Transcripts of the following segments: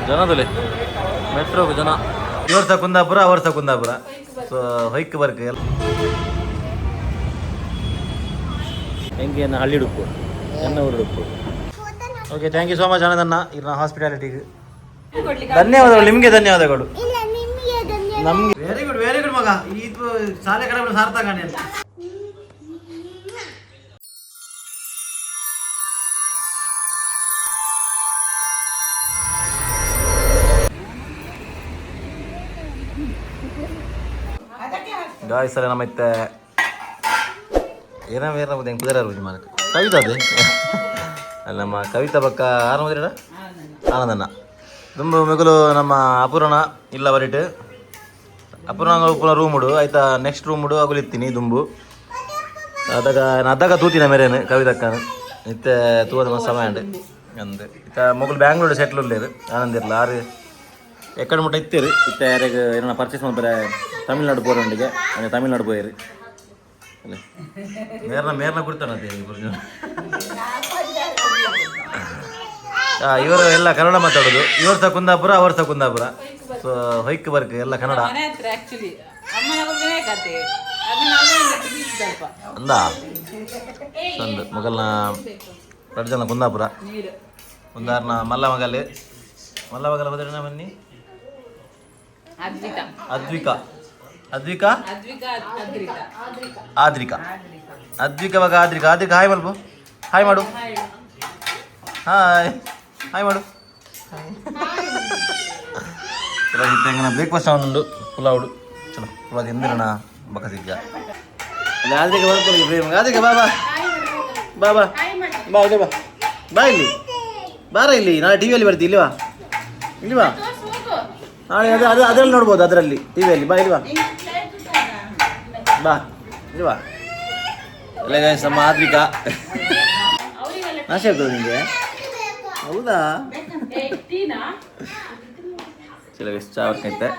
ಜನದಲೆ ಮೆಟ್ರೋಗು ಜನ. ಈ ವರ್ಷ ಕುಂದಾಪುರ, ಆ ವರ್ಷ ಕುಂದಾಪುರ. ಸೊ ಹೊಯ್ಕ್ ಬರ್ಕ ಹೆಂಗೆ ಹಳ್ಳಿ ಉಡುಪು, ಎನ್ನ ಊರು ಉಡುಪು. Okay, thank you so much ಆನಂದಣ್ಣ, ಇರ್ನ ಹಾಸ್ಪಿಟಾಲಿಟಿಗೆ ಧನ್ಯವಾದಗಳು. ನಿಮಗೆ ಧನ್ಯವಾದಗಳು. ಇಲ್ಲ, ನಿಮಗೆ ಧನ್ಯವಾದ. ನಮ್ಗೆ ವೆರಿ ಗುಡ್, ವೆರಿ ಗುಡ್ ಮಗ. ಇದು ಶಾಲೆ ಕಡೆ ಸಾರ್ಥಕ. ಗಾಯ್ಸ್, ಅಲ್ಲ ನಮ್ಮ ಇತ್ತೆ ಏನೋ ಬೇರೆ ಹೆಂಗೆ ಕುದುರೆ ರುಜಿ ಮಾಡಕ್ಕೆ ಕವಿತಾ ಅದೇ ಅಲ್ಲ, ನಮ್ಮ ಕವಿತಾ ಪಕ್ಕ ಆರಾಮದಿರಡ ಆನಂದಣ್ಣ ತುಂಬ ಮೆಗುಲು. ನಮ್ಮ ಅಪೂರ್ಣ ಇಲ್ಲ ಬರಿಟ್ ಅಪೂರ್ಣ ಉಪ್ಪುನ ರೂಮ್ ಉಡು ಆಯ್ತಾ. ನೆಕ್ಸ್ಟ್ ರೂಮ್ ಉಡು ಅಗುಲಿತ್ತೀನಿ ದುಂಬು. ಅದಾಗ ಅದಾಗ ತೂತಿನ ಮೇರೇನು ಕವಿತಕ್ಕನ ಇತ್ತೆ ತೂವದ ಮಸ್ತ್ ಸಮಯ ಉಂಡು ಅಂದ್. ಇತ್ತ ಮೊಗಲು ಬ್ಯಾಂಗ್ಳೂರು ಸೆಟ್ಲ್ ಉಲ್ಲೇರು ಆನಂದ್ ಇರ್ಲ. ಆರು ಎಕ್ಕಡ ಮುಟ್ಟ ಇತ್ತೀರು. ಇತ್ತ ಯಾರಿಗೆ ಏನೋ ಪರ್ಚೇಸ್ ಮಾಡ್ತಾರೆ ತಮಿಳ್ನಾಡು ಪೋರೊಂಡಿಗೆ ಅಂದ್ರೆ ತಮಿಳ್ನಾಡು ಪೋಯರು. ಮೇರ್ನ ಮೇರ್ನ ಕೊಡ್ತಾನೆ. ಇವರು ಎಲ್ಲ ಕನ್ನಡ ಮಾತಾಡೋದು. ಇವರು ಸಹ ಕುಂದಾಪುರ, ಅವರು ಸಹ ಕುಂದಾಪುರ. ಸೊ ಹೊಯ್ಕ್ ಬರ್ಕ್ ಎಲ್ಲ ಕನ್ನಡ. ಮನೆ ಹತ್ರ ಆಕ್ಚುಲಿ ಅಮ್ಮನ ವಿನಾಯಕತೆ ಅದು ನಾವು ಬೀಚ್. ಅಂದ ಸಂದ್ ಮೊಗಲ್ನ ಎರಡು ಜನ ಕುಂದಾಪುರ. ನೀರು. ಒಂದಾರ್ನ ಮಲ್ಲ ಮಗಲ್, ಮಲ್ಲ ಮಗಲ ಬದಲಿನ ಬನ್ನಿ. ಅದ್ವಿತಾ. ಅದ್ವಿಕಾ, ಅದ್ವಿಕಾ. ಅದ್ವಿಕಾ, ಅದ್ರಿತಾ. ಆದ್ರಿಕಾ, ಅದ್ವಿಕಾ ಮಗ ಆದ್ರಿಕಾ. ಆದ್ರಿಕಾ, ಹಾಯ್ ಮಲ್ಪು, ಹಾಯ್ ಮಾಡು, ಹಾಯ್ ಹಾಯ್ ಮಾಡು. ಚಲೋ, ಇದ್ದಂಗೆ ಬ್ರೇಕ್ಫಾಸ್ಟ್ ಅವನುಂಡು ಪುಲಾವ್. ಚಲೋ, ಪುಲಾವ್ ತಿಂದಿರಣ ಬಕ್ಕ ಸಿಕ್ಕ ಅಲ್ಲ. ಆದ್ರಿಕ ಬರ್ಕೊಳ್ಳಿ ಪ್ರೇಮ. ಆದ್ರಿಕ, ಬಾ ಬಾ ಬಾ ಬಾ ಬಾ, ಇಲ್ಲಿ ಬಾ, ಬಾ ಇಲ್ಲಿ, ಬಾರ ಇಲ್ಲಿ. ನಾಳೆ ಟಿ ವಿಯಲ್ಲಿ ಬರ್ತೀವಿ. ಇಲ್ಲಿ ಬಾ, ಇಲ್ಲಿ ಬಾ. ನಾಳೆ ಅದು ಅದು ಅದರಲ್ಲಿ ನೋಡ್ಬೋದು, ಅದರಲ್ಲಿ ಟಿ ವಿಯಲ್ಲಿ. ಬಾ, ಇಲ್ಲಿ ಬಾ, ಬಾ, ಇಲ್ಲಿ ಬಾ. ಎಲ್ಲ guys, ನಮ್ಮ ಆದ್ರಿಕಾ. ನಾಶ ಆಗ್ತದೆ ನಿಮಗೆ, ಹೌದಾ? ಚಲೋ ಗೈಸ್, ಚಾ ಐತೆ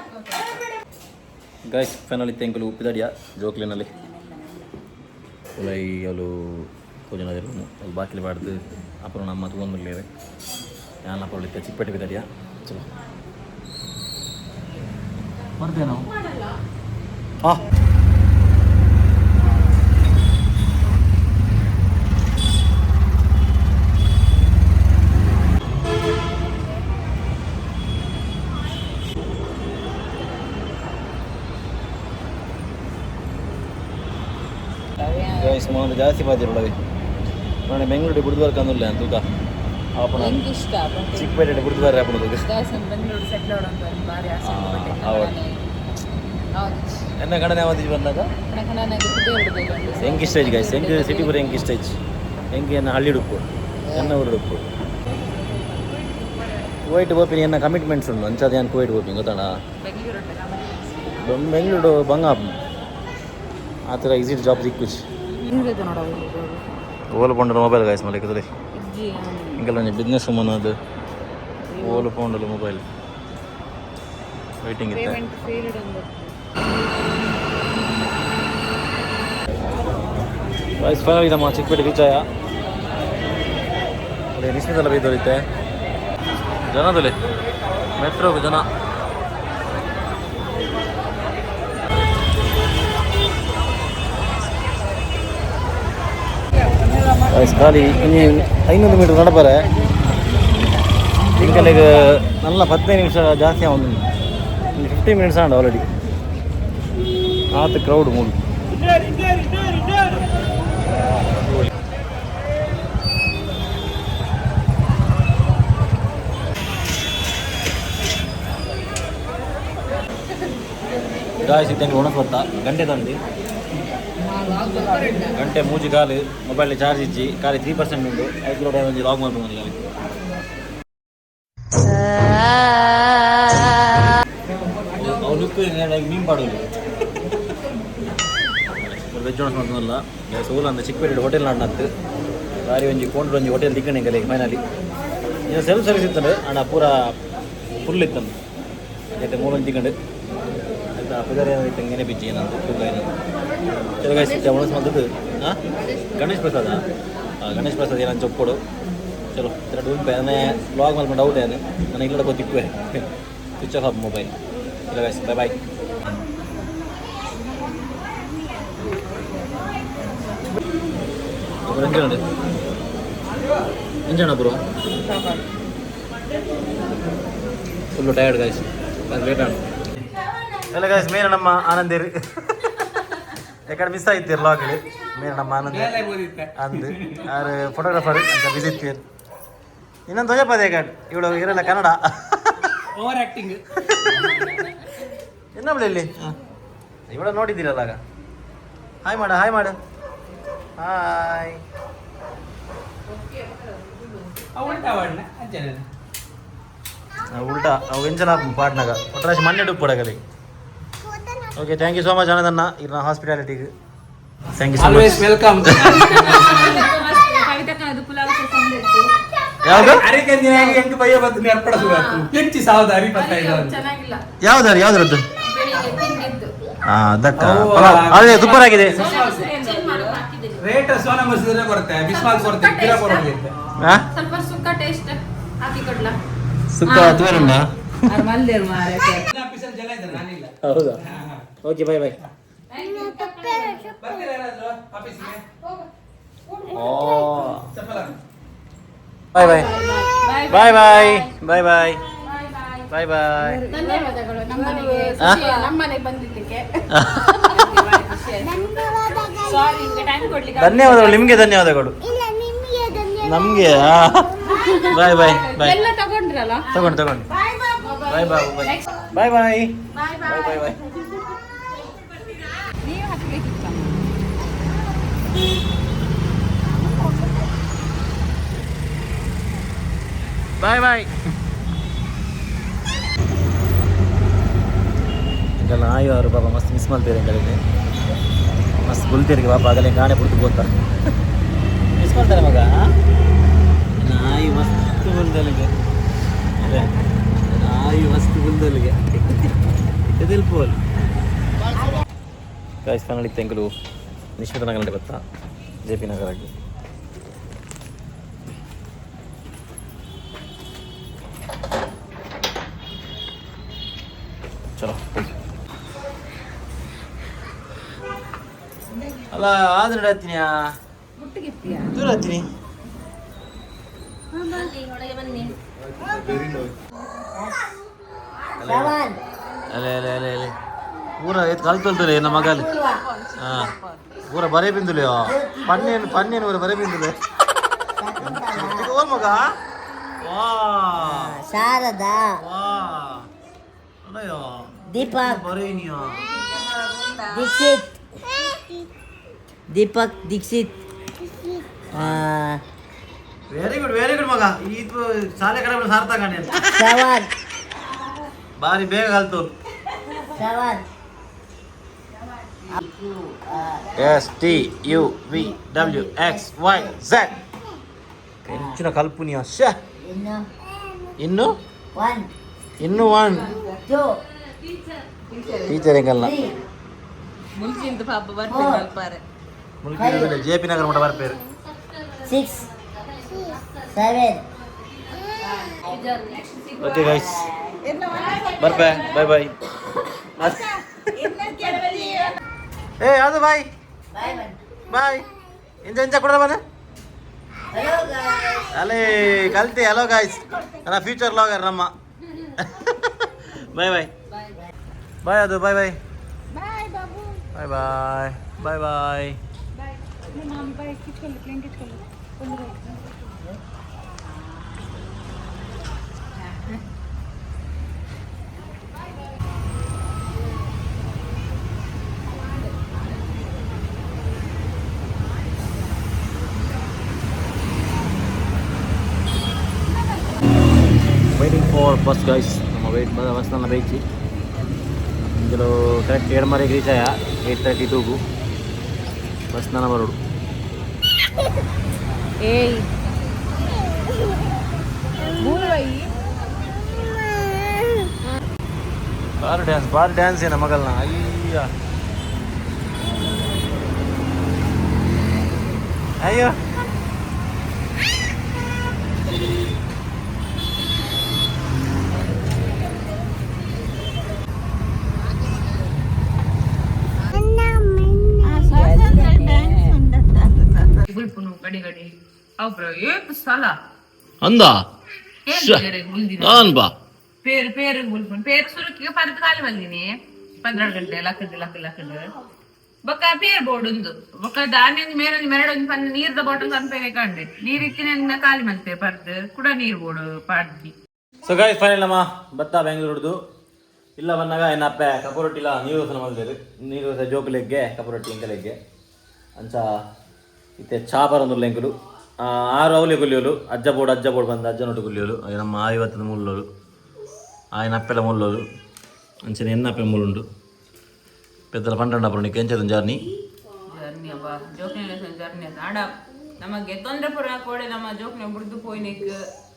ಗೈಸ್. ಫೈನಲ್ ಇತ್ತು ಉಪ್ಪಿದಡಿಯ ಜೋಕ್ಲಿನಲ್ಲಿ ಉಲೈ ಅಲು ಪೂಜನ ಅಲ್ಲಿ ಬಾಕಿಲಿ ಬಾಡ್ದು ಅப்புறம் ನಮ್ಮ ತಗೊಂಡ್ಬರ್ಲೇವೆ. ಯಾನ್ ಅಪ್ಪರು ಇತ್ತೆ ಚಿಕ್ಕಪೇಟೆ ಬಿದಡಿಯ. ಚಲೋ, ಬರ್ತೇವೆ ನಾವು. ಹಾಂ ಗೈಸ್, ಮೊದಲು ಜಾಸ್ತಿ ಬಾದಿರುಳವೆ ನಾನು ಬೆಂಗಳೂರು ಬಿಡ್ದು ಬರ್ಕಂದಿಲ್ಲ ತೂಕ ಆಪಣ. ಎಂಕ್ ಇಷ್ಟ. ಚಿಕ್ಕಪೇಟೆ ಬಿಡ್ದು ಬರ್ರೆ ಆಪಣ ತೂಕ. ಬೆಂಗಳೂರು ಸೆಟ್ಲ್ ಅಂತ ಒಂದು ಬಾರಿ ಆಸೆ. ಬಟ್ ಹೌದು. ಹೌದು. ಎನ್ನ ಕಡೆ ಯಾವತ್ತು ಬಂದಾಗ ಎಂಕ್ ಇಷ್ಟ ಐಜ್ ಗೈಸ್, ಎಂಕ್ ಸಿಟಿ ಪೂರ ಎಂಕ್ ಇಷ್ಟ ಐಜ್. ಎಂಕ್ ಎನ್ನ ಹಳ್ಳಿ ಉಡುಪು, ಎನ್ನ ಊರು ಉಡುಪು. ಕುವೈಟ್ ಪೋಪಿನ ಎನ್ನ ಕಮಿಟ್ಮೆಂಟ್ಸ್ ಉಂಡು. ಅಂಚಾದ ಯಾನ್ ಕುವೈಟ್ ಪೋಪಿನ ಗೊತ್ತಣ. ಬೆಂಗಳೂರು. ಬೆಂಗಳೂರು ಬಂಗ ಆ ಥರ ಈಸಿ ಜಾಬ್ ಸಿಕ್ಕುಚ್. ಓಲು ಪೋಂಡಲು ಮೊಬೈಲ್ ಗಾಯ್ಸ್ ಮಲೆ ಕುದುರೆ ಇಂಕೆಲ್ಲ ಒಂಜಿ ಬಿಸ್ನೆಸ್ ವುಮನ್ ಅದು. ಓಲು ಪೋಂಡಲು ಮೊಬೈಲ್ ವೈಟಿಂಗ್ ಇತ್ತೆ. ಪೇಮೆಂಟ್ ಫೇಲ್ಡ್ ಒಂದು. ಗೈಸ್, ಫೈನಲ್ ನಮ್ಮ ಚಿಕ್ಕಪೇಟೆ ರೀಚ್ ಆಯ. ಅದೇ ನಿಶ್ಮಿತಲ್ಲ ಬೈದೋರಿತ್ತೆ. ಜನದಲ್ಲಿ ಮೆಟ್ರೋಗು ಜನ. ಗೈಸ್, ಖಾಲಿ ಇನ್ನು 500 ಮೀಟರ್ ನಡಪರೆ. ಇಂಕಲೆಗ್ ನಲ್ಲ 15 ನಿಮಿಷ ಜಾಸ್ತಿ ಒಂದು 50 ಮಿನಿಟ್ಸ್ ಆಂಡ ಆಲ್ರೆಡಿ. ಆತ ಕ್ರೌಡ್ ಮೂಡು. ಗಾಯ್ಸ್, ಇದ್ದಂಗೆ ಒಣಸ್ ಬರ್ತಾ ಗಂಟೆ ತಂದು ಗಂಟೆ ಮೂಜಿ ಕಾಲು. ಮೊಬೈಲ್ ಚಾರ್ಜ್ ಇಜ್ಜಿ, ಖಾಲಿ 3% ಉಂಟು. ಐದು ರೋಡ್ ಒಂಜಿ ಲಾಗ್ ಮಾಡ್ಕೊಂಡು ಅವು ಲುಕ್ ಲೈಕ್ ಮೀನು ಪಾಡೋದು. Veg ಒಣಸ್ ಮಾಡ್ತದಲ್ಲ guys. ಓಲ ಅಂದ ಚಿಕ್ಕಪೇಟೆ ಹೋಟೆಲ್ ನಾಡ್ನತ್ತು. ಬಾರಿ ಒಂಜಿ ಕೋಂಡ್ರು ಒಂಜಿ ಹೋಟೆಲ್ ತಿಕ್ಕಣೆ ಎಂಕಲೆಗ್ ಫೈನಲಿ. ಇನ್ನು ಸೆಲ್ಫ್ ಸರ್ವಿಸ್ ಇತ್ತಂಡು, ಅಣ್ಣ ಪೂರ ಫುಲ್ ಇತ್ತಂದು. అయితే ಮೂಲೊಂಜಿ ತಿಕ್ಕಂಡು. ಆಯ್ತಾ, ಪುಜಾರಿ ಏನಾದ್ರು ಇತ್ತಂಗೆ ಬಿಜ್ಜಿ ಏನಂತ ತೂಕ ಏನಂತ. ಚಲೋ ಗೈಸ್, ಒಣಸ್ ಮದ್ದದು. ಹಾಂ, ಗಣೇಶ್ ಪ್ರಸಾದ. ಗಣೇಶ್ ಪ್ರಸಾದ್ ಏನಂತ ಚೊಪ್ಪೊಡು. ಚಲೋ ಎರಡು ಉಂಪೆ ನಾನೇ ಬ್ಲಾಗ್ ಮಲ್ಪ ಡೌಟ್ ಏನು ನನಗೆ ಇಲ್ಲ ಗೊತ್ತಿಕ್ಕುವೆ. ಸ್ವಿಚ್ ಆಫ್ ಆಫ್ ಮೊಬೈಲ್ ಇಲ್ಲ ಗೈಸ್. Bye bye. ಎಂಜಾಣ ಎಂಜಾಣ bro. Full tired guys, late ಆಣ ಎಲ್ಲ ಗೈಸ್. ಮೇನ ನಮ್ಮ ಆನಂದೇರಿ ಯಾಕಂದ್ರೆ ಮಿಸ್ ಆಯ್ತು ಲಾಗ್. ಮೇನ ನಮ್ಮ ಆನಂದ ಅಂದ್ ಆರು ಫೋಟೋಗ್ರಾಫರ್ ಅಂತ ವಿಸಿಟ್. ಇನ್ನೊಂದು ತೋಜಪ್ಪ ಕಾರ್ಡ್ ಇವಳು ಇರಲ್ಲ ಕನ್ನಡ. Over acting. ಇನ್ನೊಬ್ಳು ಇಲ್ಲಿ ಇವಳ ನೋಡಿದ್ದೀರಲ್ಲ ಆಗ. ಹಾಯ್ ಮಾಡ, ಹಾಯ್ ಮಾಡು, ಹಾಯ್. ಉಲ್ಟಾ ವಾಡ್ನ ಅಂಚನೆ. ಉಲ್ಟಾ ಅವು ಎಂಜನ ಪಾಟ್ನಾಗ ಒಟ್ಟರಾಶಿ ಮಣ್ಣೆ ಡುಪ್ಪಡಗಲಿ. Okay, thank you so much ಆನಂದಣ್ಣ ಇರ್ನ ಹಾಸ್ಪಿಟಾಲಿಟಿಗೆ. Thank you so always much. Welcome. ಕವಿತಕ್ಕನದು pulao ಚಂದ ಇತ್ತು. ಯಾವುದು? ಅರಿಕಂಜಿನಾಗಿ ಹೆಂಗ್ ಬಯ್ಯ ಬತ್ತು ನೆರ್ಪಡ ಸುಗಾತು ಹೆಚ್ಚಿ ಸಾವಿರದ ಅರಿ ಪತ್ತ. ಚೆನ್ನಾಗಿಲ್ಲ. ಯಾವ್ದು, ಯಾವ್ದ್ರದ್ದು? ಬೆಳಿಗ್ಗೆ ತಿಂದಿದ್ದು. ಹಾ, ಅದಕ್ಕ. ಓ, ಪಲಾವ್ ಅದೇ ಸೂಪರ್ ಆಗಿದೆ. ಚೇಂಜ್ ಮಾಡೋಕೆ ಹಾಕಿದ್ದೀನಿ. ರೇಟ್ ಸೋನಾ ಮಸೂದ್ರೆ ಕೊರತೆ, ಬಿಸ್ಮಾಲ್ ಕೊರತೆ, ಗಿಡ ಕೊರತೆ. ಹಾ. ಸ್ವಲ್ಪ ಸುಕ್ಕ ಟೇಸ್ಟ್ ಹಾಕಿ ಕೊಡ್ಲಾ? ಸುಕ್ಕ ತೋರಣ್ಣ. ಮಲ್ದೇರು ಮಾರೆ. ಆಫೀಸಲ್ಲಿ ಜನ ಇದ್ದಾರೆ, ನಾನಿಲ್ಲ. ಹೌದಾ? Okay, bye bye. ಬರ್ತೀರಾ ಯಾರಾದ್ರೂ ಆಫೀಸ್ಗೆ? ಚಪ್ಪಲ. Bye bye bye bye bye bye bye bye. ಧನ್ಯವಾದಗಳು ನಮ್ಮನೆಗೆ ಆ? ನಮ್ಮನೆಗೆ ಬಂದಿದ್ದಕ್ಕೆ. ಸಾರಿ, ನಿಮ್ಗೆ ಟೈಮ್ ಕೊಡ್ಲಿಕ್ಕೆ. ಧನ್ಯವಾದಗಳು ನಿಮಗೆ, ಧನ್ಯವಾದಗಳು. ಇಲ್ಲ, ನಿಮಗೆ ಧನ್ಯವಾದ. ನಮಗೆ ಬಾಯ್ ಬಾಯ್ ಬಾಯ್. ಎಲ್ಲ ತಗೊಂಡ್ರಲ್ಲ? ತಗೊಂಡು ತಗೊಂಡು. Bye bye bye bye bye bye bye. ನೀವು ಹಾಕಬೇಕಿತ್ತು. Boy boy. ಎಂಕಲ್ನ ಆಯು ಅವರು ಪಾಪ ಮಸ್ತ್ ಮಿಸ್ ಮಲ್ತೇವೆ ಎಂಕಲಿಗೆ. ಮಸ್ತ್ ಬುಲ್ತೇರಿಗೆ ಪಾಪ. ಆಗಲೇ ಕಾಣೆ ಪುಡ್ತು ಬೋತ ಮಿಸ್ ಮಾಡ್ತಾರೆ ಮಗ. ನಾಯಿ ಮಸ್ತ್ ಬುಲ್ದಲ್ಲಿಗೆ, ಅದೇ ನಾಯಿ ಮಸ್ತ್ ಬುಲ್ದಲ್ಲಿಗೆ ಎದೆಲ್ಪೋಲ್ ಗಾಯ್ಸ್. ಫೈನಲಿ ತೆಂಕಲು ನಿಶ್ಮಿತ ನಗರ ಗೊತ್ತಾ, ಜೆ ಪಿ ನಗರಕ್ಕೆ. ಚಲೋ. ಅಲ್ಲ, ಆದ್ರೆ ಹತ್ತೀನಿಯಾ? ದೂರ ಹತ್ತೀನಿ. ಅಲೆ ಅಲೆ ಅಲೆ ಅಲೆ, ಊರ ಎತ್ ಕಲ್ತೊಲ್ತಾರೆ ನಮ್ಮ ಮಗಲ್ಲಿ. ಹಾ, ಊರ ಬರೇ ಬಿಂದುಲೆ ಪನ್ನೇನು ಪನ್ನೇನು ಊರ ಬರೇ ಬಿಂದುಲೆ ಓ ಮಗ ವಾ. ಶಾರದಾ. ವಾ ಅಲ್ಲಯ್ಯೋ. ದೀಪಕ್. ಬರೇನಿಯಾ. Dikshit, Deepak Dikshit. Very good, very good ಮಗ. ಇದು ಶಾಲೆ ಕಡೆ ಸಾರ್ಥಕ. ಶ್ರವಣ್. ಬಾರಿ ಬೇಗ ಕಲ್ತು. Shravan. S T U V W X Y Z. ಹೆಚ್ಚಿನ ಕಲ್ಪುನಿಯ ಶ. ಇನ್ನು ಇನ್ನು ಒನ್. ಇನ್ನು ಒನ್. ಟೂ. ಟೀಚರ್ ಹೆಂಗಲ್ಲ. ತ್ರೀ. ಮುಲ್ಕಿಂದ ಪಾಪ ಬರ್ತೀನಿ ಅಲ್ಪಾರೆ. ಮುಲ್ಕಿ ಜೆ ಪಿ ನಗರ ಮಠ ಬರ್ಪೇರು. Six, seven. ಓಕೆ ಗೈಸ್, ಬರ್ಪೆ. Bye bye. ಏ ಅದು ಬಾಯ್. ಬಾಯ್. ಬಾಯ್. ಇಂಜ ಇಂಜ ಕೊಡ ಬನ್ನ. Hello guys. ಅಲ್ಲೇ ಕಲ್ತಿ. ಹಲೋ ಗಾಯ್ಸ್, ನನ್ನ ಫ್ಯೂಚರ್ ಲಾಗರ್ ನಮ್ಮ. ಬಾಯ್ ಬಾಯ್ ಬಾಯ್ ಅದು bye bye bye bye bye bye. Waiting for bus guys. ನಮ್ಮ ವೆಯ್ಟ್ ಬಸ್ ನನ್ನ ಬೇಯಿಸಿ ಇಂదులో ಕರೆಕ್ಟ್ 7:30ಕ್ಕೆ ರೀಚ್ ಆಯಾ. 8:32కు ಬಸ್ ನನ್ನ ಬರೋಡು. ಏಯ್ ಭೂಮಿ. ಬಾರ್ ಡ್ಯಾನ್ಸ್, ಬಾರ್ ಡ್ಯಾನ್ಸ್ ಏನ ಮಗಲ್ನ. ಅಯ್ಯ ಅಯ್ಯೋ. ಅವ್ ಏತ್ ಸಲ ಅಂದ ನಾನ್ ಬಾ. ಪೇರು ಪೇರು ಬುಲ್ಪುಂಡು ಪೇರು ಸುರುಕಿಗೆ ಪರ್ದು ಖಾಲಿ ಬಂದಿನಿ 12 ಗಂಟೆ ಲಕ್ಕಡ್ ಲಕ್ಕ ಲಕ್ಕಡ್ ಬೊಕ್ಕ ಪೇರ್ ಬೋರ್ಡ್ ಉಂದು ಬೊಕ್ಕ ದಾನಿ ಮೇರೊಂಜಿ ಮೆರಡೊಂಜಿ ಪಂದ್ ನೀರ್ದ ಬಾಟಲ್ ತನ್ಪೇರೆ ಕಂಡೆ ನೀರ್ ಇತ್ತಿನ ಖಾಲಿ ಮಲ್ತೆ ಪರ್ದು ಕೂಡ ನೀರ್ ಬೋರ್ಡ್ ಪಾಡ್ದಿ. ಸೊ ಗೈಸ್, ಫೈನಲ್ ನಮ್ಮ ಬತ್ತ ಬೆಂಗಳೂರ್ದು ಇಲ್ಲ ಬಂದಾಗ ಏನ ಅಪ್ಪೆ ಕಪ್ಪು ರೊಟ್ಟಿಲ ನೀರು ದೋಸೆ ಮಲ್ದೇರು. ನೀರು ದೋಸೆ ಜೋಕುಲೆಗ್ಗೆ, ಕಪ್ಪು ರೊಟ್ಟಿ ಎಂಕಲೆಗ್ಗೆ. ಅಂಚ ಇತ್ತೆ ಚಾ ಬರೊಂದುಲ್ಲ ಎಂಕುಲು. ಆರು ಅವಲೆ ಕುಲಿಯೋಲು. ಅಜ್ಜ ಬೋಡು, ಅಜ್ಜ ಬೋಡು ಬಂದು ಅಜ್ಜನೊಟ್ಟು ಕುಲಿಯೋಲು. ನಮ್ಮ ಆಯುವತ್ತದ ಮುಲ್ಲೋಲು, ఆయన ಅಪ್ಪೆಲ ಮುಲ್ಲೋಲು, ಅಂಚನೆ ಎನ್ನ ಅಪ್ಪೆ ಮುಳ್ಳುಂಡು. ಪೆದ್ದಲ ಪಂಡ್ರಂಡ ಅಪ್ಪು ನಿಕ್ಕೆ ಎಂಚದ ಜರ್ನಿ? ಜರ್ನಿ ಅಬ್ಬ ಜೋಕ್ನೆ ಜರ್ನಿ ಆಡ ನಮಗೆ ತೊಂದರೆ ಪೂರ ಕೋಡೆ ನಮ್ಮ ಜೋಕ್ನೆ ಬುಡ್ದು ಪೋಯ್ನಿಕ್.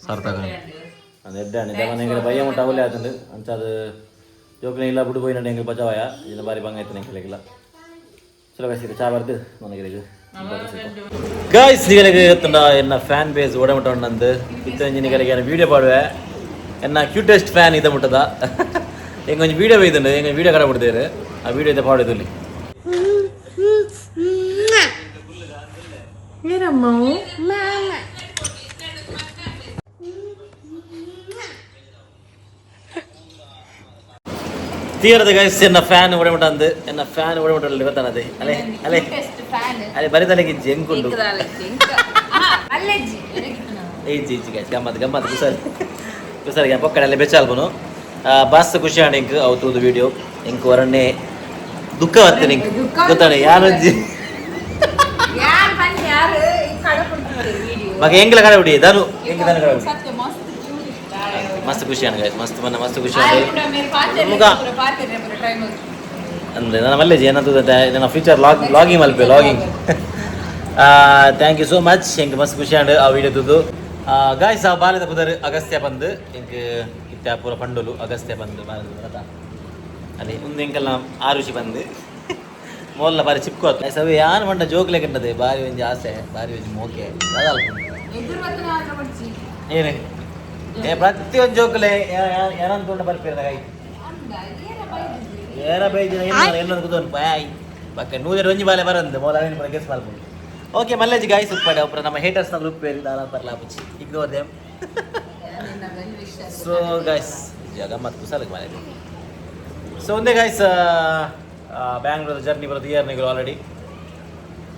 ಸಾರ್ಥಕ ಅದು ಎಡ್ಡೆ ಅಂడి. ದಮನ ಎಂಕಲೆ ಬಯ್ಯ ಮುಟ್ಟ ಅವಲೇ ಆತಂಡು. ಅಂಚ ಅದು ಜೋಕ್ನೆ ಇಲ್ಲ ಬಿಡು ಪೋಯಿನಂಡು ಎಂಕಲ್ ಬಚಾವಾಯ. ಇದನ್ನ ಬಾರಿ ಬಂಗ ಆಯ್ತು ಎಂಕಲೆಗಿಲ್ಲ. ಚಲೋ ಗೈಸ್, ಇದು ಚಾ ಬರ್ದು ನನಗೆ. ಗಾಯ್ಸ್, ನಿಗಲಿಗೆ ಗೊತ್ತುಂಡ ಎನ್ನ ಫ್ಯಾನ್ ಬೇಸ್ ಓಡ ಮುಟ್ಟ ಉಂಡಂದು. ಇತ್ತೊಂಜಿ ನಿಗಲಿಗೆ ವೀಡಿಯೋ ಪಾಡುವೆ. ಎನ್ನ ಕ್ಯೂಟೆಸ್ಟ್ ಫ್ಯಾನ್ ಇದ ಮುಟ್ಟದ. ಎಂಗೊಂಜಿ ವೀಡಿಯೋ ಬೈದುಂಡು, ಎಂಗೊಂಜಿ ವೀಡಿಯೋ ಕಡ ಬಿಡ್ತೇವೆ. ಆ ವೀಡಿಯೋ ಇದ್ದ ಪಾಡುದು. ತೀರದ ಗೈಸ್, ಎನ್ನ ಫ್ಯಾನ್ ಓಡ ಅಂದು. ಎನ್ನ ಫ್ಯಾನ್ ಓಡ ಮುಟ್ಟ ಗೊತ್ತಾನದೆ. ಅಲೆ ಅಲೆ ಅಲೆ, ಬರಿದಲೆಗೆ ಜಂಕುಂಡು. ಅಲ್ಲೆಜ್ಜಿ. ಈಜಿ ಈಜಿ ಗೈಸ್, ಗಮ್ಮತ್ ಗಮ್ಮತ್. ಕುಸಲ್ ಕುಸಲ್ ಪೊಕ್ಕಡಲ್ಲಿ ಬೆಚ್ಚಾಲ್ಪುನು. ಬಾಸ್ ಖುಷಿ ಆಂಡ್ ಎಂಕ್ ಅವು ತೂದು ವೀಡಿಯೋ. ಎಂಕ್ ವರನ್ನೇ ದುಃಖ ಬರ್ತೇನೆ ಎಂಕ್ ಗೊತ್ತಾನೆ ಯಾರೊಂಜಿ. ಯಾರು ಬನ್ನಿ, ಯಾರು ಈ ಕಡೆ ಕೊಡ್ತಿದ್ದಾರೆ ವಿಡಿಯೋ. ಮಗ ಎಂಗ್ಲ ಕಡೆ ಬಿಡಿ ಧನು, ಎಂಕ್ ಧನು ಕಡೆ ಬಿಡಿ. ಸತ್ಯ ಮಸ್ತ್ ಕ್ಯೂಟ್ ಇಷ್ಟ. ಮಸ್ತ್ ಖುಷಿ ಆಂಡ್ ಗೈಸ್, ಮಸ್ತ್ ಬನ್ನ ಮಸ್ತ್ ಖುಷಿ ಆಯ್ ಆಂಡ್. ಕೂಡ ಮೇರೆ ಪಾತೆರ್ರೆ. ಮುಗ. ಪೂರ ಪಾತೆರ್ರೆ ಪೂರ ಟ್ರೈ ಮಾಡಿ. ಅಂದ್ರೆ ನನ್ನ ಮಲ್ಲೇಜಿ ಏನಂತ ನನ್ನ future log logging Malpe logging. Thank you so much. ಎಂಕ್ ಮಸ್ತ್ ಖುಷಿ ಆಂಡ್ ಆ ವಿಡಿಯೋ ತೂದು. ಗಾಯ್ಸ್, ಆ ಬಾಲ್ಯದ ಪುದರ್ ಅಗಸ್ತ್ಯ ಬಂದು. ಎಂಕ್ ಇತ್ತೆ ಪೂರ ಪಂಡೋಲು ಅಗಸ್ತ್ಯ ಬಂದು ಬಾಲ್ಯದ ಪುದರ್ ಅತ. ಅದೇ ಒಂದು ಎಂಕಲ್ನ ಆರುಷಿ ಬಂದು ಮೋಲ್ಲ ಬಾರಿ ಚಿಕ್ಕು ಆತು. ಗೈಸ್, ಅವು ಯಾನ್ ಪಂಡ ಜೋಕ್ಲೆ ಕಂಡದೆ ಬಾರಿ ಒಂಜಿ ಆಸೆ, ಬಾರಿ ಒಂಜಿ ಮೋಕೆ. ಎದುರು ಮತ್ತೆ ಮಾತ್ರ ಕೊಡ್ಚಿ. ಏನು ಏ ಪ್ರತಿಯೊಂದು ಜೋಕುಲೆ ಏನಂತ ಉಂಡ ಬರ್ಪೇರ ಕೈ ಏರ ಬೈದಿನ ಎಲ್ಲೊಂದು ಕುದೋನು ಬಾಯ್ ಬಕ್ಕ ನೂದೆರಡು ಒಂಜಿ ಬಾಲೆ ಬರಂದು ಮೋಲ ಅವೇನು ಗೆಸ್ ಮಲ್ಪುಂಡು. ಓಕೆ ಮಲ್ಲೇಜ್ ಗಾಯ್ಸ್, ಉಪ್ಪಾಡೆ ಒಬ್ಬರ ನಮ್ಮ ಹೇಟರ್ಸ್ ನ ಗ್ರೂಪ್ ಬೇರೆ ದಾಲ ಬರ್ಲಾಪುಚಿ, ಇಗ್ನೋರ್ ದೆಮ್. ಸೊ ಗೈಸ್, ಗಮ್ಮತ್ ಕುಸಲಕ್ಕೆ ಮನೆ. ಸೊ ಒಂದೇ ಗೈಸ್, ಬ್ಯಾಂಗ್ಳೂರ್ ಜರ್ನಿ ಬರೋದು ಇಯರ್ ನಿಗಲು ಆಲ್ರೆಡಿ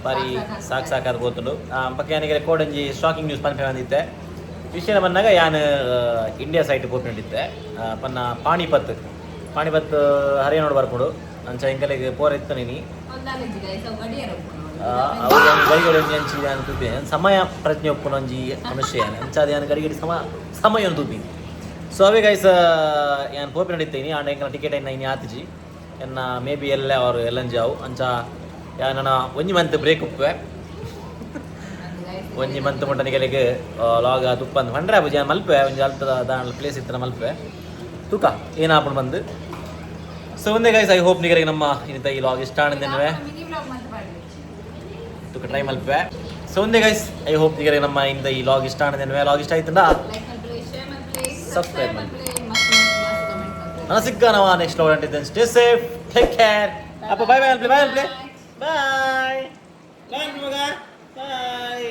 ಬಾರಿ ಸಾಕು ಸಾಕಾದ ಗೊತ್ತುಂಡು. ಪಕ್ಕ ಯಾನಿಗೆ ಕೋಡಂಜಿ ಶಾಕಿಂಗ್ ನ್ಯೂಸ್ ಪನ್ಪೆ ಬಂದಿತ್ತೆ. ವಿಷಯ ಬಂದಾಗ ಯಾನ್ ಇಂಡಿಯಾ ಸೈಟ್ ಪೋಪಿನಟ್ಟಿತ್ತೆ ಪನ್ನ ಪಾಣಿಪತ್ ಪಾಣಿಪತ್ ಹರಿಯಾಣೋಡು ಬರ್ಪುಂಡು. ಅಂಚ ಎಂಕಲೆಗ್ ಪೋರ ಇತ್ತು ನೀನಿ. ಒಂದಾಲೆಜ್ಜಿ ಗೈಸ್, ಅವು ಗಡಿಯಾರ ಉಪ್ಪುಂಡು. ಅವು ಗಡಿಗಡಿ ಒಂಜಿ ಅಂಚಿ ಯಾನ್ ತೂಪಿ ಸಮಯ ಪ್ರಜ್ಞೆ ಉಪ್ಪುನ ಒಂಜಿ ಮನುಷ್ಯ ಯಾನ್. ಅಂಚ ಅದು ಯಾನ್ ಗಡಿಗಡಿ ಸಮ ಸಮಯ ತೂಪಿ. ಸೊ ಅವೇ ಗೈಸ್, ಯಾನ್ ಪೋಪಿ ನಡೀತೀನಿ. ಆಂಡ ಎಂಕಲ ಟಿಕೆಟ್ ಎನ್ನ ಇನಿ ಆತಿಜಿ. ಎನ್ನ ಮೇ ಬಿ ಎಲ್ಲ ಅವರು ಎಲ್ಲಂಜಿ ಅವು. ಅಂಚ ಯಾನ್ ನನ್ನ ಒಂಜಿ ಮಂತ್ ಬ್ರೇಕ್ ಉಪ್ಪುವೆ. ಒಂಜಿ ಮಂತ್ ಮುಟ್ಟ ನಿಗಲಿಗೆ ಲಾಗ್ ತುಪ್ಪ ಅಂದ್ ಪಂಡ್ರೆ ಆಪುಜಿ. ಯಾನ್ ಮಲ್ಪೆ ಒಂಜಿ ಅಲ್ತದ ದಾಣ ಪ್ಲೇಸ್ ಇತ್ತನ ಮಲ್ಪೆ ತೂಕ ಏನಾಪುಂಡು ಬಂದು. ಸೊ ಒಂದೇ ಗೈಸ್, I hope ನಿಗಲಿಗೆ ನಮ್ಮ ಇನ್ನಿತ ಈ ಲಾಗ್ ಇಷ್ಟ ಆನಂದನ್ನುವೆ. ಮಿನಿ ವ್ಲಾಗ್ ಮಾತ್ರ ಪಾಡ್ಲೆ. ತುಕ ಟ್ರೈ ಮಲ್ಪೆ. ಸೊ ಒಂದೇ ಗೈಸ್, I hope ನಿಗಲಿಗೆ ನಮ್ಮ ಇಂದ ಈ ಲಾಗ್ ಇಷ್ಟ ಆನಂದನ್ನುವೆ. ಲಾಗ್ ಇಷ್ಟ ಆಯ್ತಂಡ ಲೈಕ್ ಮಲ್ಪಲೆ, ಶೇರ್ ಮಲ್ಪಲೆ, ಸಬ್ಸ್ಕ್ರೈಬ್ ಸಬ್ಸ್ಕ್ರೈಬ್ ಮಲ್ಪಲೆ, ಮಸ್ತ್ ಮಸ್ತ್ ಮಸ್ತ್ ಕಮೆಂಟ್ ಮಲ್ಪಲೆ. ನನ್ನ ಸಿಕ್ಕ ನಾವು ನೆಕ್ಸ್ಟ್ ಲಾಗ್ ಅಂಟಿದ್ದೇನೆ. Stay safe, take care. ಅಪ್ಪ ಬಾಯ್ ಬಾಯ್ ಅನ್ಪ್ಲೆ, ಬಾಯ್ ಅನ್ಪ್ಲೆ, ಬಾಯ್ ಬಾಯ್ ಮಗ, bye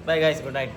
bye guys, good night.